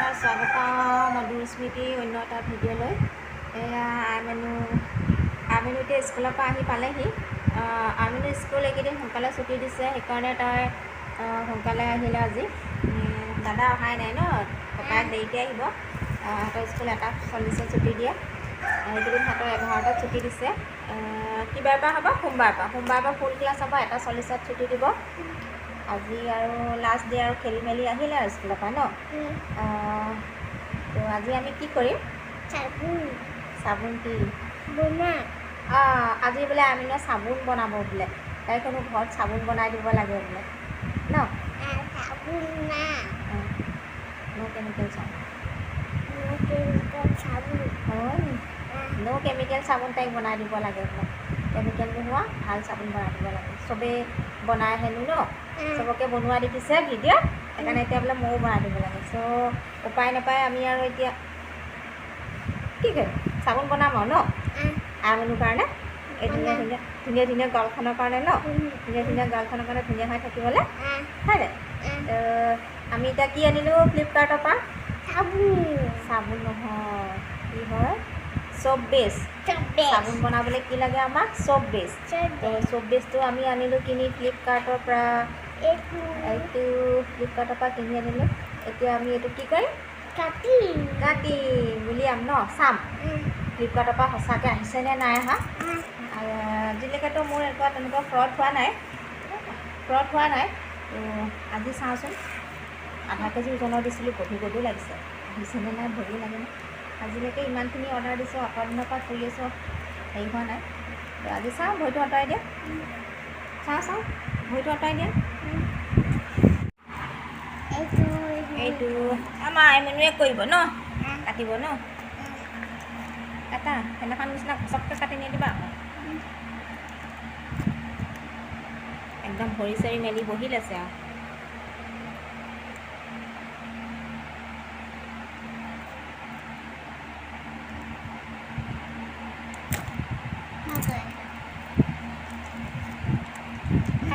নমস্কাৰ, স্বাগতম মধুৰ স্মৃতি অন্য এটা ভিডিঅ'লৈ। এয়া আইমেনু এতিয়া স্কুলৰ পৰা আহি পালেহি। আইমেনু স্কুল এইকেইদিন সোনকালে ছুটি দিছে, সেইকাৰণে তাই সোনকালে আহিলে আজি। দাদা অহাই নাই ন, ককায়েক দেৰিকৈ আহিব। সিহঁতৰ স্কুল 1:40 ছুটি দিয়ে। এইকেইদিন সিহঁতৰ 11টাত ছুটি দিছে। কিবাৰ পৰা হ'ব, সোমবাৰৰ পৰা ফুল ক্লাছ হ'ব, 1:40 ছুটি দিব। আজি আৰু লাষ্ট ডে আৰু খেলি মেলি আহিলে আৰু স্কুলৰ পৰা ন। তো আজি আমি কি কৰিম? চাবোন কি আজি বোলে আমিনে চাবোন বনাব বোলে, তাইক হেনো ঘৰত চাবোন বনাই দিব লাগে বোলে ন। ন' কেমিকেল চাবোন, ন' কেমিকেল চাবোন তাইক বনাই দিব লাগে বোলে। কেমিকেল নোহোৱা ভাল চাবোন বনাই দিব লাগে। চবেই বনাই হেনো ন, চবকে বনোৱা দেখিছে ভিডিঅ'ত, সেইকাৰণে এতিয়া বোলে ময়ো বনাই দিব লাগে। চ' উপায় নাপায় আমি আৰু এতিয়া কি কৰিম, চাবোন বনাম আৰু ন, আইমনুৰ কাৰণে। এই ধুনীয়া ধুনীয়া ধুনীয়া ধুনীয়া গালখনৰ কাৰণে ন, ধুনীয়া ধুনীয়া গালখনৰ কাৰণে ধুনীয়া হৈ থাকিবলৈ, হয় নাই? তো আমি এতিয়া কি আনিলোঁ ফ্লিপকাৰ্টৰ পৰা? চাবোন নহয়, কি হয়, চ'প বেছ। চাবোন বনাবলৈ কি লাগে আমাক? চ'প বেছ। তো চ'প বেছটো আমি আনিলোঁ কিনি ফ্লিপকাৰ্টৰ পৰা। এইটো ফ্লিপকাৰ্টৰ পৰা কিনি আনিলোঁ। এতিয়া আমি এইটো কি কৰিম? কাটিম উলিয়াম ন, চাম ফ্লিপকাৰ্টৰ পৰা সঁচাকৈ আহিছেনে নাই অহা। আজিলৈকেতো মোৰ এনেকুৱা তেনেকুৱা ফ্ৰড হোৱা নাই, ফ্ৰড হোৱা নাই। তো আজি চাওঁচোন, আধা কেজি ওজনৰ দিছিলোঁ, গধুৰ গধুৰ লাগিছে, আহিছেনে নাই ভয়ো লাগে ন। আজিলৈকে ইমানখিনি অৰ্ডাৰ দিছোঁ, অত দিনৰ পৰা কৰি আছোঁ, হেৰি হোৱা নাই। তো আজি চাওঁ, ভৰিটো আঁতৰাই দিয়া, চাওঁ চাওঁ ভৰিটো আঁতৰাই দিয়া। এইটো আমাৰ আইমনুৱে কৰিব ন, কাটিব ন। কাটা, সেইদিনাখন নিচিনা ঘচককৈ কাটি নিদিবা আকৌ। একদম ভৰি চৰি মেলি বহি লৈছে আৰু।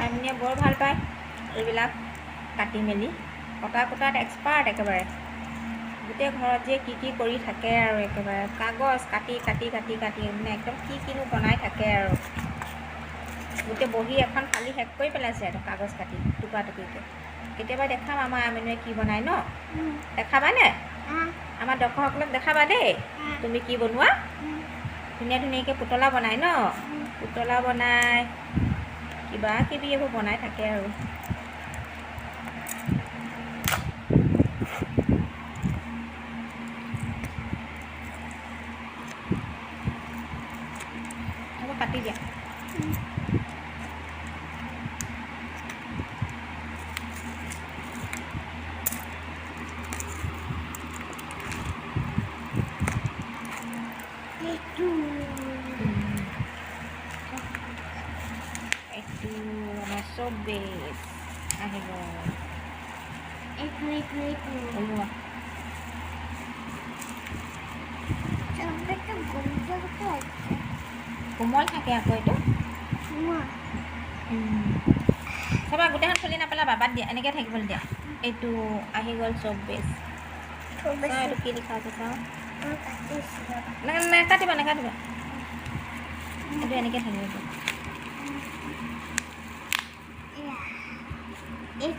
আইমনুৱে বৰ ভাল পায় এইবিলাক কাটি মেলি, কটা কুটাত এক্সপাৰ্ট একেবাৰে। গোটেই ঘৰত যে কি কি কৰি থাকে আৰু, একেবাৰে কাগজ কাটি কাটি কাটি কাটি মানে একদম কি কিনো বনাই থাকে আৰু। গোটেই বহী এখন ফালি শেষ কৰি পেলাইছে আৰু কাগজ কাটি টুকুৰা টুকুৰিকৈ। কেতিয়াবা দেখাম আমাৰ আইমনুৱে কি বনায় ন, দেখাবানে? আমাৰ দৰ্শকসকলক দেখাবা দেই তুমি কি বনোৱা। ধুনীয়া ধুনীয়াকৈ পুতলা বনায় ন, পুতলা বনায়, কিবা কিবি এইবোৰ বনাই থাকে আৰু। হ'ব, কাটি দিয়া। এইটো আমাৰ চব বেছ আহিব। ওলোৱা। কোমল থাকে আকৌ এইটো। চাবা, গোটেইখন খুলি নাপেলাবা, বাদ দিয়া, এনেকৈ থাকিবলৈ দিয়া। এইটো আহি গ'ল চব বেছ। চাওঁ এইটো কি লিখা আছে চাওঁ। নাকাটিবা নাকাটিবা, এইটো এনেকৈ থাকিব।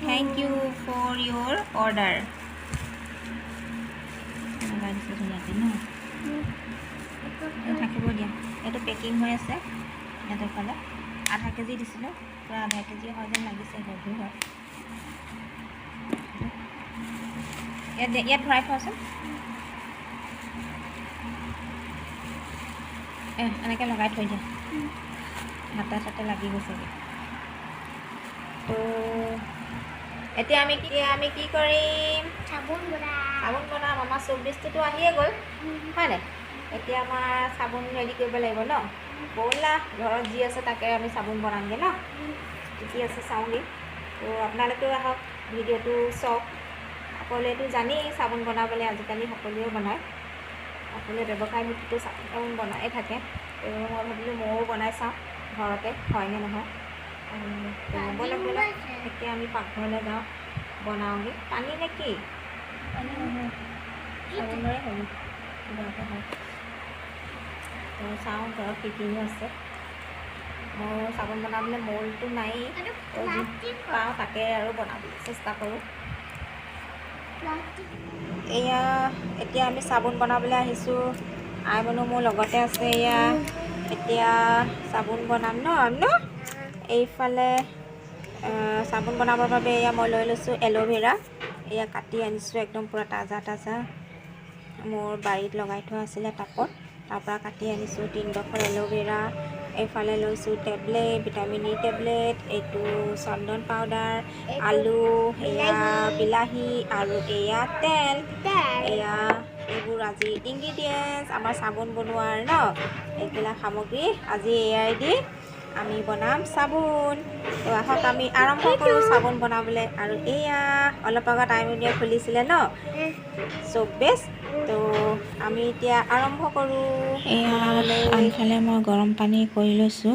Thank you for your order লগাই দিছে ধুনীয়াকৈ ন। এইটো থাকিব দিয়া, এইটো পেকিং হৈ আছে। ইয়াতে ফালে আধা কেজি দিছিলোঁ, পূৰা আধা কেজি হয় যেন লাগিছে, গধুৰ হয়। ইয়াত ইয়াত ভৰাই থোৱাচোন। এনেকৈ লগাই থৈ দিয়া, হাতে চাতে লাগি গৈছেগৈ। তো এতিয়া আমি কি কৰিম? চাবোন চাবোন বনাম। আমাৰ চ'প বেছটোতো আহিয়ে গ'ল, হয় নাই? এতিয়া আমাৰ চাবোন ৰেডি কৰিব লাগিব ন। ব'লা, ঘৰত যি আছে তাকে আমি চাবোন বনামগৈ ন। কি কি আছে চাওঁগৈ। তো আপোনালোকেও আহক, ভিডিঅ'টো চাওক। সকলোৱেতো জানেই চাবোন বনাবলৈ, আজিকালি সকলোৱে বনায়, সকলোৱে ব্যৱসায় ভিত্তিতো চাবোন বনায়ে থাকে। তো মই ভাবিলোঁ ময়ো বনাই চাওঁ ঘৰতে হয়নে নহয়। তো ব'লক ব'লক, এতিয়া আমি পাকঘৰলৈ যাওঁ, বনাওঁগৈ। পানী নে কি? পানী নহয়, চাবোনৰে হ'ব কিবা এটা হয়। তো চাওঁ ঘৰত কি কিনো আছে। মোৰ চাবোন বনাবলৈ মৌলটো নায়েই, তো যি পাওঁ তাকে আৰু বনাবলৈ চেষ্টা কৰোঁ। এয়া এতিয়া আমি চাবোন বনাবলৈ আহিছোঁ। আই মনো মোৰ লগতে আছে। এয়া এতিয়া চাবোন বনাম ন ন এইফালে চাবোন বনাবৰ বাবে এয়া মই লৈ লৈছোঁ এল'ভেৰা। এয়া কাটি আনিছোঁ একদম পূৰা তাজা তাজা, মোৰ বাৰীত লগাই থোৱা আছিলে টাবত, তাৰপৰা কাটি আনিছোঁ 3 ডোখৰ এল'ভেৰা। এইফালে লৈছোঁ টেবলেট, ভিটামিন ই টেবলেট, এইটো চন্দন পাউডাৰ, আলু, এয়া বিলাহী আৰু এয়া তেল। এয়া এইবোৰ আজি ইনগ্ৰিডিয়েণ্টছ আমাৰ চাবোন বনোৱাৰ ন, এইবিলাক সামগ্ৰী আজি এয়াই দি আমি বনাম চাবোন। তো আহক আমি আৰম্ভ কৰোঁ চাবোন বনাবলৈ। আৰু এয়া অলপ আগত আইমনিয়ে খুলিছিলে ন চব বেছ, তো আমি এতিয়া আৰম্ভ কৰোঁ এয়া বনাবলৈ। আনফালে মই গৰম পানী কৰি লৈছোঁ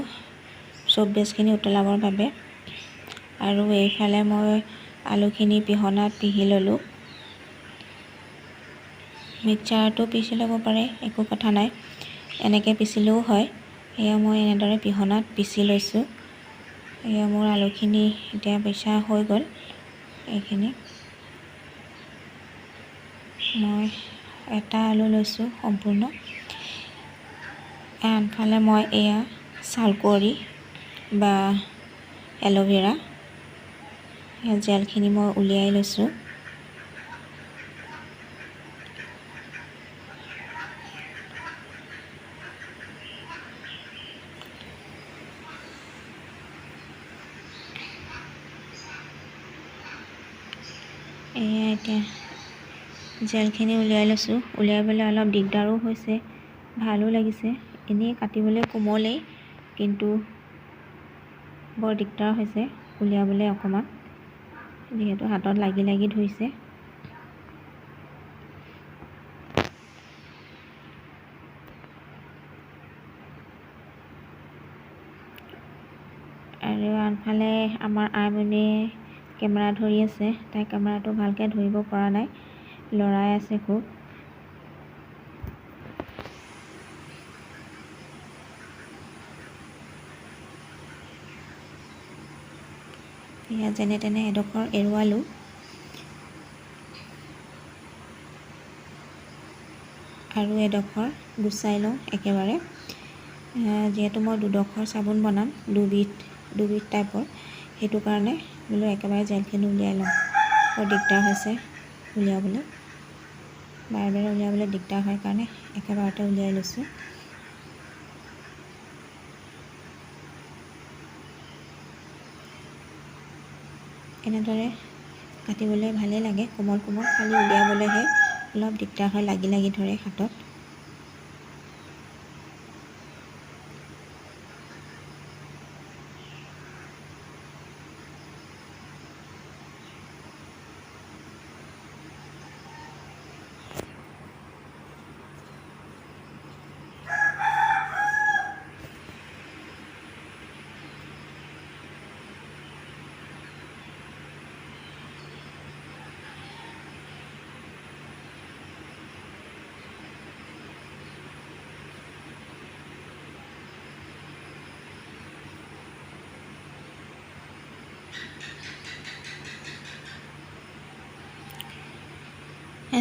চব বেছখিনি উতলাবৰ বাবে। আৰু এইফালে মই আলুখিনি পিহনাত পিহি ল'লোঁ। মিক্সাৰতো পিহি ল'ব পাৰে, একো কথা নাই, এনেকৈ পিচিলেও হয়। এয়া মই এনেদৰে পিহনাত পিহি লৈছোঁ। এয়া মোৰ আলুখিনি এতিয়া পিছা হৈ গ'ল। এইখিনি মই এটা আলু লৈছোঁ সম্পূৰ্ণ। আনফালে মই এয়া ছালকুঁৱৰী বা এল'ভেৰা জেলখিনি মই উলিয়াই লৈছোঁ। এয়া এতিয়া জেলখিনি উলিয়াই লৈছোঁ। উলিয়াবলৈ অলপ দিগদাৰো হৈছে, ভালো লাগিছে। এনেই কাটিবলৈ কোমলেই, কিন্তু বৰ দিগদাৰ হৈছে উলিয়াবলৈ অকণমান, যিহেতু হাতত লাগি লাগি ধৰিছে। আৰু আনফালে আমাৰ আইমণিয়ে কেমেৰা ধৰি আছে। তাই কেমেৰাটো ভালকৈ ধৰিব পৰা নাই, লৰাই আছে খুব। এয়া যেনে তেনে এডোখৰ এৰুৱালোঁ। আৰু এডোখৰ গুচাই লওঁ একেবাৰে, যিহেতু মই দুডোখৰ চাবোন বনাম, দুবিধ দুবিধ টাইপৰ, সেইটো কাৰণে বোলো একেবাৰে জেলখিনি উলিয়াই লওঁ। বৰ দিগদাৰ হৈছে উলিয়াবলৈ, বাৰে বাৰে উলিয়াবলৈ দিগদাৰ হয় কাৰণে একেবাৰতে উলিয়াই লৈছোঁ। এনেদৰে কাটিবলৈ ভালেই লাগে, কোমল কোমল, খালি উলিয়াবলৈহে অলপ দিগদাৰ হয়, লাগি লাগি ধৰে হাতত।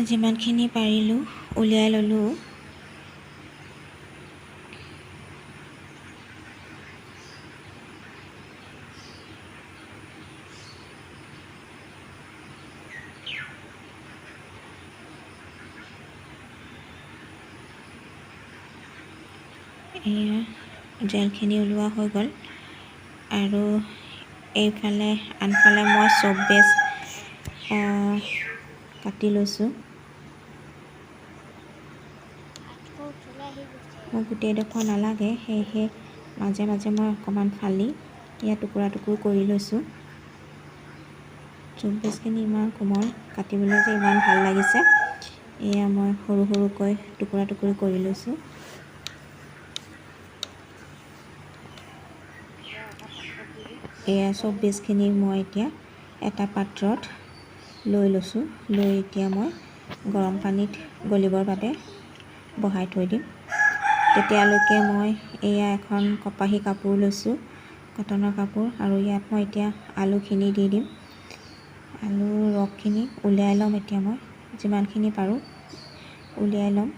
যিমানখিনি পাৰিলোঁ উলিয়াই ল'লোঁ। এয়া জেলখিনি ওলোৱা হৈ গ'ল। আৰু এইফালে আনফালে মই চব বেছ কাটি লৈছোঁ। মোক গোটেইডোখৰ নালাগে, সেয়েহে মাজে মাজে মই অকণমান ফালি ইয়াত টুকুৰা টুকুৰ কৰি লৈছোঁ। চব বেছখিনি ইমান কোমল, কাটিবলৈ যে ইমান ভাল লাগিছে। এয়া মই সৰু সৰুকৈ টুকুৰা টুকুৰি কৰি লৈছোঁ। এয়া চব বেছখিনি মই এতিয়া এটা পাত্ৰত লৈ লৈছোঁ। লৈ এতিয়া মই গৰম পানীত গলিবৰ বাবে বহাই থৈ দিম। তেতিয়ালৈকে মই এয়া এখন কপাহী কাপোৰ লৈছোঁ, কটনৰ কাপোৰ, আৰু ইয়াত মই এতিয়া আলুখিনি দি দিম। আলুৰ ৰসখিনি উলিয়াই ল'ম। এতিয়া মই যিমানখিনি পাৰোঁ উলিয়াই ল'ম।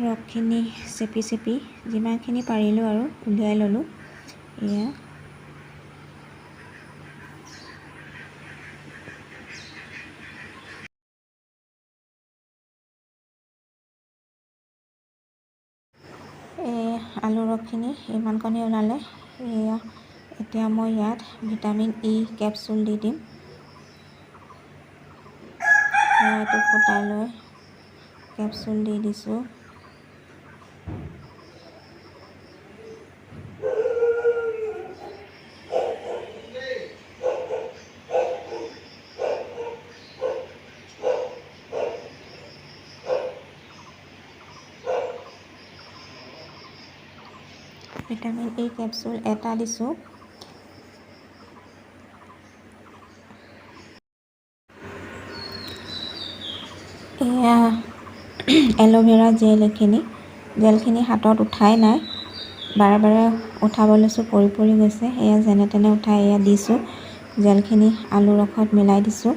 ৰসখিনি চেপি চেপি যিমানখিনি পাৰিলোঁ আৰু উলিয়াই ল'লোঁ। এয়া এই আলু ৰসখিনি ইমানকণি ওলালে। এয়া এতিয়া মই ইয়াত ভিটামিন ই কেপচুল দি দিম। এইটো ফুটাই লৈ কেপচুল দি দিছোঁ। ভিটামিন ই কেপচুল এটা দিছোঁ। এয়া এল'ভেৰা জেল, এইখিনি জেলখিনি হাতত উঠাই নাই, বাৰে বাৰে উঠাব লৈছোঁ, পৰি পৰি গৈছে। এয়া যেনে তেনে উঠাই এয়া দিছোঁ, জেলখিনি আলু ৰসত মিলাই দিছোঁ।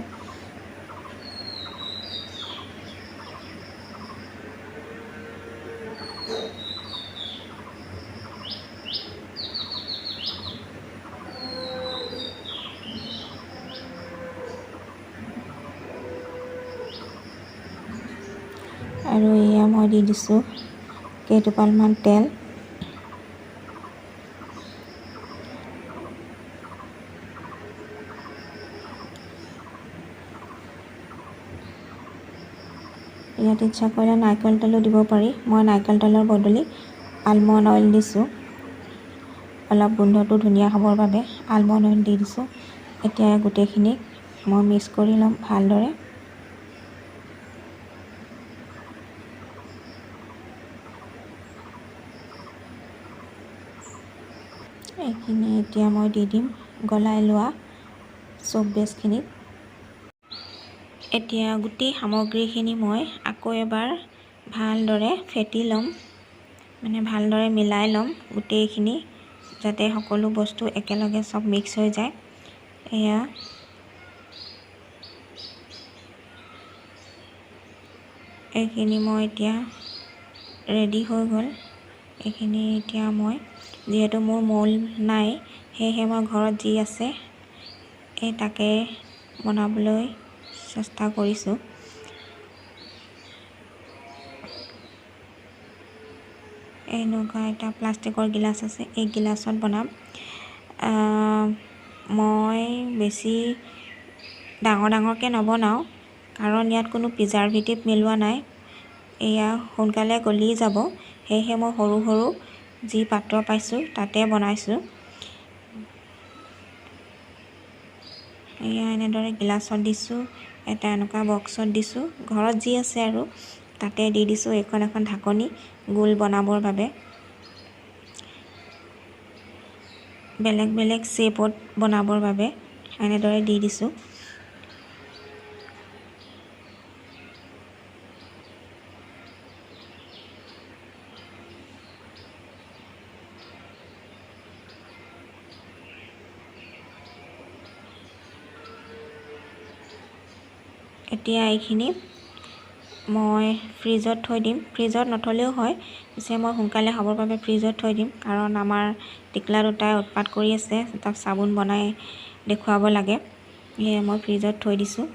আৰু এয়া মই দি দিছোঁ কেইটোপালমান তেল। ইয়াত ইচ্ছা কৰিলে নাৰিকল তেলো দিব পাৰি। মই নাৰিকল তেলৰ বদলি আলমণ্ড অইল দিছোঁ, অলপ গোন্ধটো ধুনীয়া হ'বৰ বাবে আলমণ্ড অইল দি দিছোঁ। এতিয়া গোটেইখিনি মই মিক্স কৰি ল'ম ভালদৰে। এইখিনি এতিয়া মই দি দিম গলাই লোৱা চ'প বেচখিনিত। এতিয়া গোটেই সামগ্ৰীখিনি মই আকৌ এবাৰ ভালদৰে ফেটি ল'ম, মানে ভালদৰে মিলাই ল'ম গোটেইখিনি, যাতে সকলো বস্তু একেলগে চব মিক্স হৈ যায়। এয়া এইখিনি মই এতিয়া ৰেডি হৈ গ'ল। এইখিনি এতিয়া মই যিহেতু মোৰ মৌল নাই, সেয়েহে মই ঘৰত যি আছে এই তাকে বনাবলৈ চেষ্টা কৰিছোঁ। এনেকুৱা এটা প্লাষ্টিকৰ গিলাচ আছে, এই গিলাচত বনাম। মই বেছি ডাঙৰ ডাঙৰকৈ নবনাওঁ, কাৰণ ইয়াত কোনো প্ৰিজাৰভেটিভ মিলোৱা নাই, এয়া সোনকালে গলি যাব। সেয়েহে মই সৰু সৰু যি পাত্ৰ পাইছোঁ তাতে বনাইছোঁ। এয়া এনেদৰে গিলাচত দিছোঁ, এটা এনেকুৱা বক্সত দিছোঁ, ঘৰত যি আছে আৰু তাতে দি দিছোঁ। এইখন এখন ঢাকনি গোল বনাবৰ বাবে, বেলেগ বেলেগ শ্বেপত বনাবৰ বাবে এনেদৰে দি দিছোঁ। এতিয়া এইখিনি মই ফ্ৰিজত থৈ দিম। ফ্ৰিজত নথ'লেও হয়, পিছে মই সোনকালে হ'বৰ বাবে ফ্ৰিজত থৈ দিম, কাৰণ আমাৰ টিকলা দুটাই উৎপাত কৰি আছে, তাক চাবোন বনাই দেখুৱাব লাগে। সেয়ে মই ফ্ৰিজত থৈ দিছোঁ।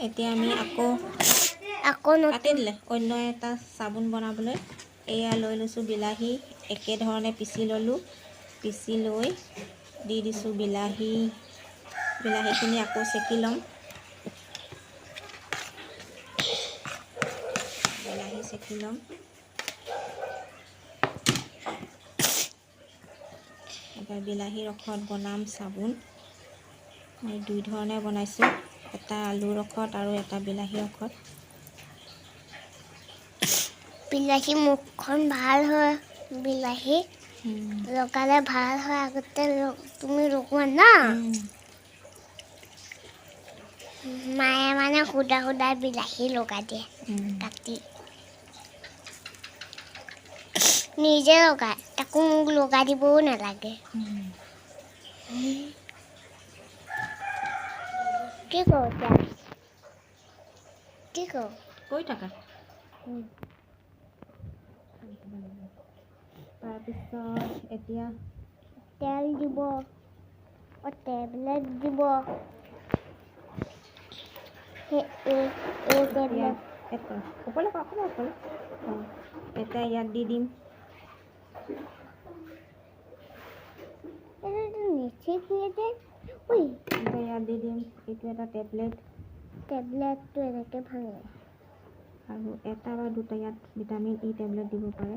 এতিয়া আমি আকৌ আকৌ কাটি দিলে অন্য এটা চাবোন বনাবলৈ এয়া লৈ লৈছোঁ বিলাহী, একেধৰণে পিচি ল'লোঁ। পিচি লৈ দি দিছোঁ বিলাহী। বিলাহীখিনি আকৌ চেকি ল'ম। বিলাহী চেকি ল'ম। এবাৰ বিলাহী ৰসত বনাম চাবোন। মই দুই ধৰণে বনাইছোঁ, এটা আলু ৰসত আৰু এটা বিলাহী ৰসত। বিলাহী মুখখন ভাল হয়, বিলাহী লগালে ভাল হয়। আগতে তুমি লগোৱা ন? মায়ে মানে সুদা সুদা বিলাহী লগাই দিয়ে কাটি, নিজে লগায়, তাকো মোক লগাই দিবও নালাগে। কি কওঁ এতিয়া? কি কওঁ? কৈ থাকা। তাৰপিছত এতিয়া তেল দিব, টেবলেট দিব। এতিয়া ইয়াত দি দিম। এতিয়া ইয়াত দি দিম এইটো এটা টেবলেট। টেবলেটটো এনেকৈ ভাঙে। আৰু এটা বা দুটা ইয়াত ভিটামিন ই টেবলেট দিব পাৰে।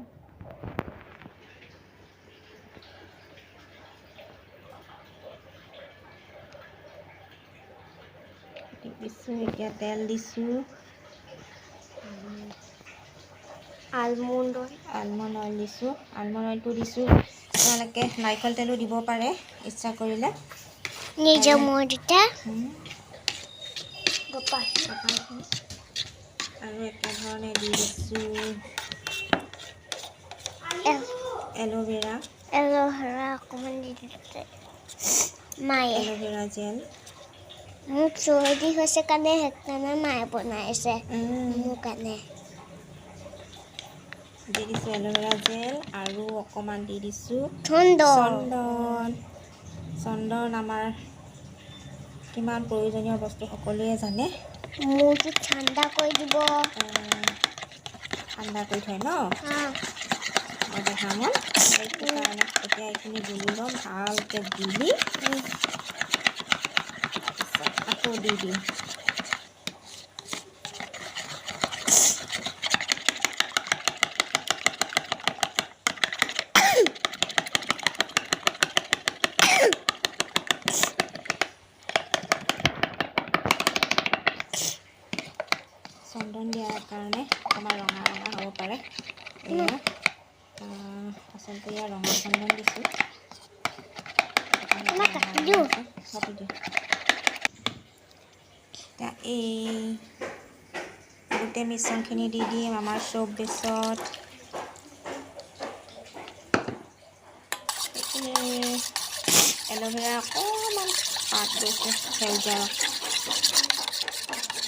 দিছোঁ এতিয়া তেল দিছোঁ। আলমণ্ড অইল, আলমণ্ড অইল দিছোঁ। আলমণ্ড অইলটো দিছোঁ। আপোনালোকে নাৰিকল তেলো দিব পাৰে ইচ্ছা কৰিলে। নিজৰ মৰ্জিতে। আৰু একেধৰণে দি দিছোঁ এল'ভেৰা। এল'ভেৰা অকণমান দি দিছে মায়ে। Aloe vera gel. মোক চৰ্দি হৈছে কাৰণে সেইকাৰণে মায়ে বনাইছে মোৰ কাৰণে। দি দিছোঁ এল'ভেৰা জেল আৰু অকণমান দি দিছোঁ চন্দন। চন্দন আমাৰ কিমান প্ৰয়োজনীয় বস্তু সকলোৱে জানে। মূৰটো ঠাণ্ডা কৰি দিব। ঠাণ্ডা কৰি থয় ন দেহামন, সেইটো কাৰণে এতিয়া এইখিনি গুলি ল'ম ভালকৈ, গুলি আকৌ দি দিম। চন্দন দিয়াৰ কাৰণে অকণমান ৰঙা ৰঙা হ'ব পাৰে। এয়া আচলতে ইয়াৰ ৰঙা চন্দন দিছোঁ। এতিয়া এই গোটেই মিশ্ৰণখিনি দি দিম আমাৰ চ'প বেছত। এইখিনি এল'ভেৰা অকণমান পাত গৈছে সেউজীয়া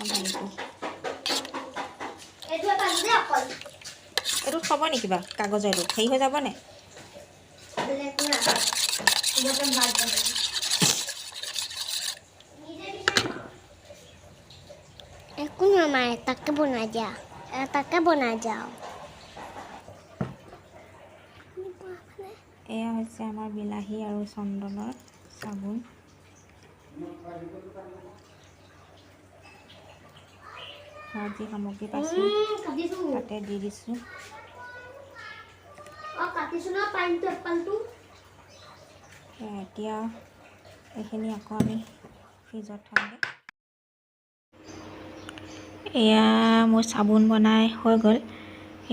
হেৰিটো। এইটোত থ'ব নেকি বাৰু কাগজৰ এইটোত হেৰি হৈ যাবনে? একো নহয়, এটাকে বনাই দিয়া, এটাকে বনাই দিয়া। এয়া হৈছে আমাৰ বিলাহী আৰু চন্দনৰ চাবোন। ঘৰত যি সামগ্ৰী পাইছোঁ তাতে দি দিছোঁ। এতিয়া এইখিনি আকৌ আমি ফ্ৰিজত থ'মগৈ। এয়া মোৰ চাবোন বনাই হৈ গ'ল।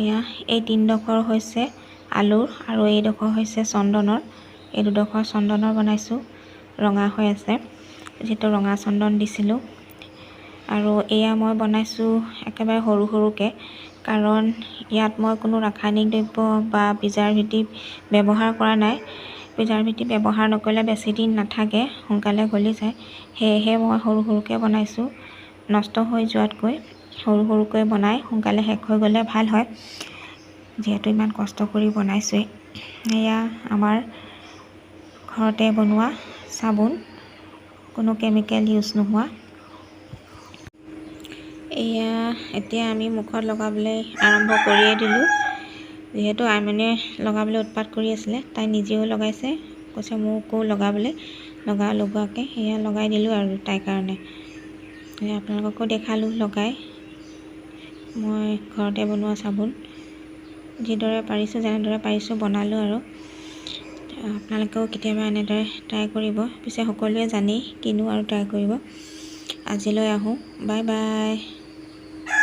এয়া এই তিনিডোখৰ হৈছে আলুৰ আৰু এইডোখৰ হৈছে চন্দনৰ। এই দুডোখৰ চন্দনৰ বনাইছোঁ, ৰঙা হৈ আছে যিহেতু ৰঙা চন্দন দিছিলোঁ। আৰু এয়া মই বনাইছোঁ একেবাৰে সৰু সৰুকৈ, কাৰণ ইয়াত মই কোনো ৰাসায়নিক দ্ৰব্য বা প্ৰিজাৰভেটিভ ব্যৱহাৰ কৰা নাই। প্ৰিজাৰভেটিভ ব্যৱহাৰ নকৰিলে বেছি দিন নাথাকে, সোনকালে গলি যায়। সেয়েহে মই সৰু সৰুকৈ বনাইছোঁ, নষ্ট হৈ যোৱাতকৈ সৰু সৰুকৈ বনাই সোনকালে শেষ হৈ গ'লে ভাল হয়, যিহেতু ইমান কষ্ট কৰি বনাইছোঁৱেই। এয়া আমাৰ ঘৰতে বনোৱা চাবোন, কোনো কেমিকেল ইউজ নোহোৱা। এয়া এতিয়া আমি মুখত লগাবলৈ আৰম্ভ কৰিয়ে দিলোঁ। যিহেতু আইমনে লগাবলৈ উৎপাত কৰি আছিলে, তাই নিজেও লগাইছে, কৈছে মোকো লগাবলৈ, লগা লগোৱাকৈ সেয়া লগাই দিলোঁ আৰু তাইৰ কাৰণে। আপোনালোককো দেখালোঁ লগাই। মই ঘৰতে বনোৱা চাবোন যিদৰে পাৰিছোঁ, যেনেদৰে পাৰিছোঁ বনালোঁ আৰু। আপোনালোকেও কেতিয়াবা এনেদৰে ট্ৰাই কৰিব। পিছে সকলোৱে জানেই, কিনো আৰু ট্ৰাই কৰিব। আজিলৈ আহোঁ, বাই বাই।